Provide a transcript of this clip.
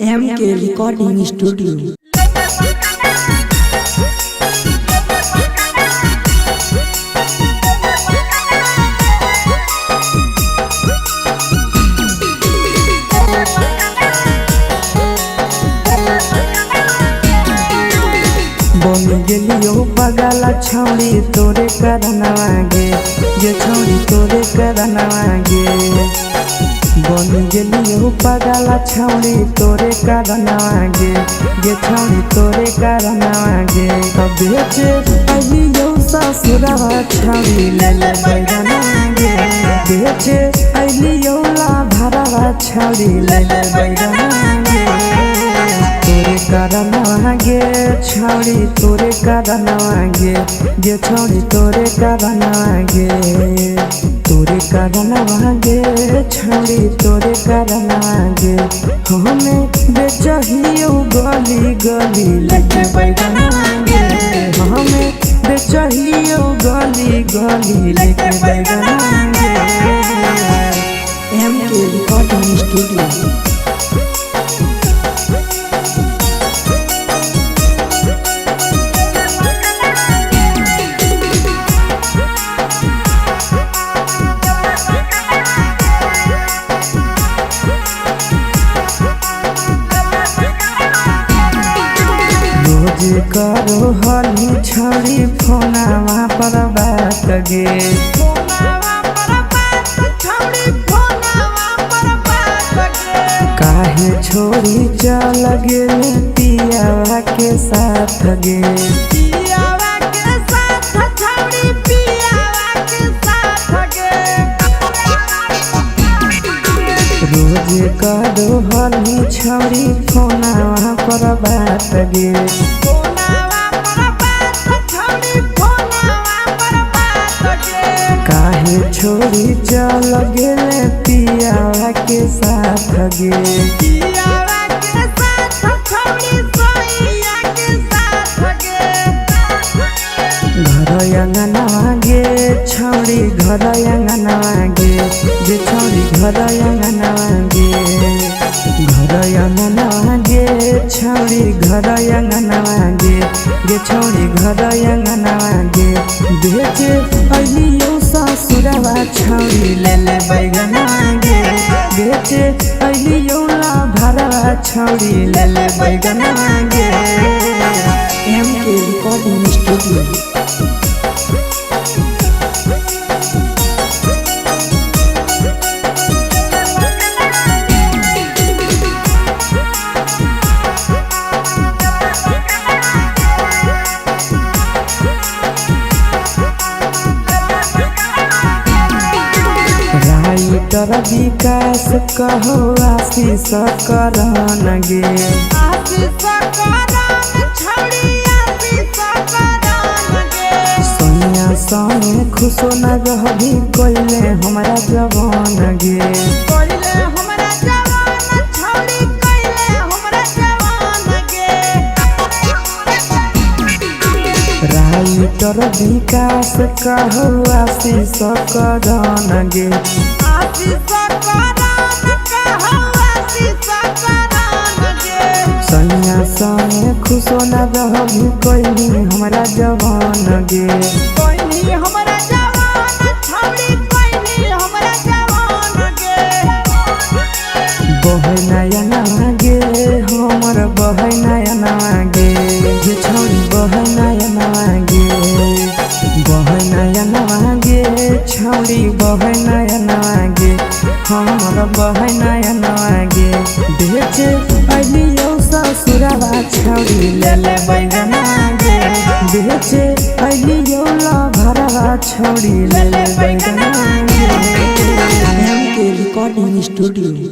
M K recording studio. बन गेलियो बगला छौड़ी तोरे करनवा गे, ये छौड़ी तोरे करनवा गे। बन गेलियो बगला छौड़ी तोरे करनवा गे, ये छौड़ी तोरे करनवा गे। तब बेचे अलियो ससुरवा छौड़ी ले ले बैगनवा गे, बेचे अलियो ला भरवा छौड़ी ले ले बैगनवा गे। तोरे करनवा गे छौड़ी तोरे करनवा गे, गे छौड़ी तोरे करनवा गे। तोरे करनवा गे छौड़ी तोरे करनवा गे, हमें बेचहियो गली गली लेके बैगनवा गे, हमें बेचहियो गली गली लेके बैगनवा गे। एम के रिकॉर्डिंग स्टूडियो। रोज करो हली छौड़ी फोनवा पर बात गे, काहे छोड़ी चल गेल पियावा के साथ गे। रोज करो हली छौड़ी फोनवा पर बात गे, काहे छोड़ी चल गेल पियावा के साथ गे। घर अंगनवा गे छौड़ी घर अंगनवा गे, गे छौड़ी घर अंगनवा गे। घर अंगनवा गे छौड़ी घर अंगनवा गे, गे छौड़ी घर अंगनवा गे। बेचे अलियो ससुरवा छौड़ी ले ले बैगनवा गे, बेचे अलियो ला भरवा छौड़ी ले ले बैगनवा गे। एम के रिकॉर्डिंग स्टूडियो। राइटर विकास कहो आशीष करन गे, सोनिया संगे खुशो न रहबी कोइले हमरा जवान गे। राइटर विकास कहो आशीष करन गे, सैया संगे खुशो न रहबी कोइले हमरा जवान गे। बहै नया नवा गे हमर बहै नया नवा गे, गे छौड़ी बहै नया नवा गे। बहै नया नवा गे छौड़ी बहै नया नवा गे, हमर बहै नया नवा गे। बेचे अलियो ससुरवा छौड़ी ले ले बैगनवा गे, बेचे अलियो ला भरवा छौड़ी ले ले बैगनवा गे। एम के रिकॉर्डिंग स्टूडियो।